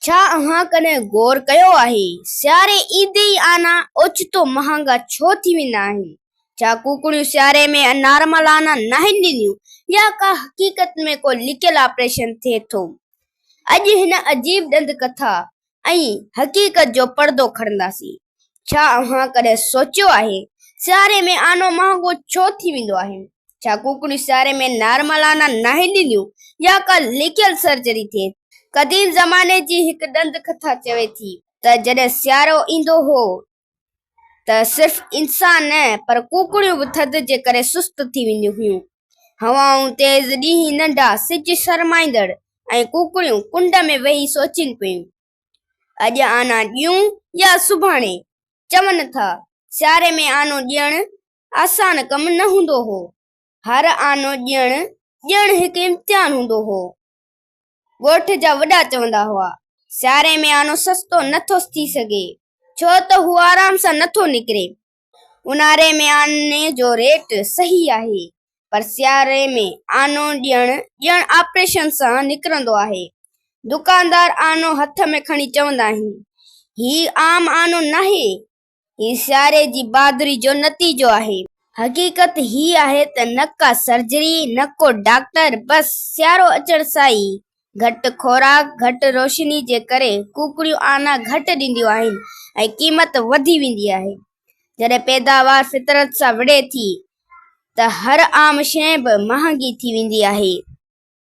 ڇا اوهان ڪڏهن غور ڪيو آهي، سياري ايندي ئي آنا اوچتو مهانگا ڇو ٿي ويندا آهن؟ ڇا ڪوڪڙيون سياري ۾ نارمل آنا ناهن ڏينديون يا ڪا حقيقت ۾ ڪو لڪيل آپريشن ٿئي ٿو؟ اڄ هن عجيب ڏند ڪٿا ۽ حقيقت جو پردو کڻنداسين. ڇا اوهان ڪڏهن سوچيو آهي، سياري ۾ آنو مهانگو ڇو ٿي ويندو آهي؟ ڇا ڪوڪڙيون سياري ۾ نارمل آنا ناهن ڏينديون يا ڪا لڪيل سرجري ٿئي ٿي؟ قديم زماني جي هڪ ڏند ڪٿا چوي ٿي ته جڏهن سيارو ايندو هو ته صرف انسان نه پر ڪوڪڙيون به ٿڌ جي ڪري سست ٿي وينديون هيون. هوائون تيز، ڏينهن ننڍا، سج شرمائيندڙ ۽ ڪوڪڙيون ڪنڊ ۾ ويهي سوچين پيون. اڄ آنا ڏيون يا سڀاڻي؟ چون ٿا، سياري ۾ آنو ڏيڻ آسان ڪم نه هوندو هو. هر آنو ڏيڻ ڄڻ هڪ امتحان هوندو هو. ڳوٺ جا وڏا چوندا هئا، سياري ۾ آنو سستو نه ٿو ٿي سگهي، ڇو ته هو آرام سان نه ٿو نڪري. اونهاري ۾ آني جو ريٽ صحيح آهي، پر سياري ۾ آنو ڏيڻ ڄڻ آپريشن سان نڪرندو آهي. دڪاندار آنو هٿ ۾ کڻي چوندا آهن، هي عام آنو ناهي، هي سياري جي بهادري جو نتيجو آهي. حقيقت هي آهي ته نه ڪا سرجري، نه ڪو ڊاڪٽر، بس سيارو اچڻ سان ئي گهٽ خوراڪ، گهٽ روشني جي ڪري ڪوڪڙيون آنا گهٽ ڏينديون آهن ۽ قيمت وڌي ويندي آهي. جڏهن پيداوار فطرت سان وڙهي ٿي ته هر عام شيء به مهانگي ٿي ويندي آهي.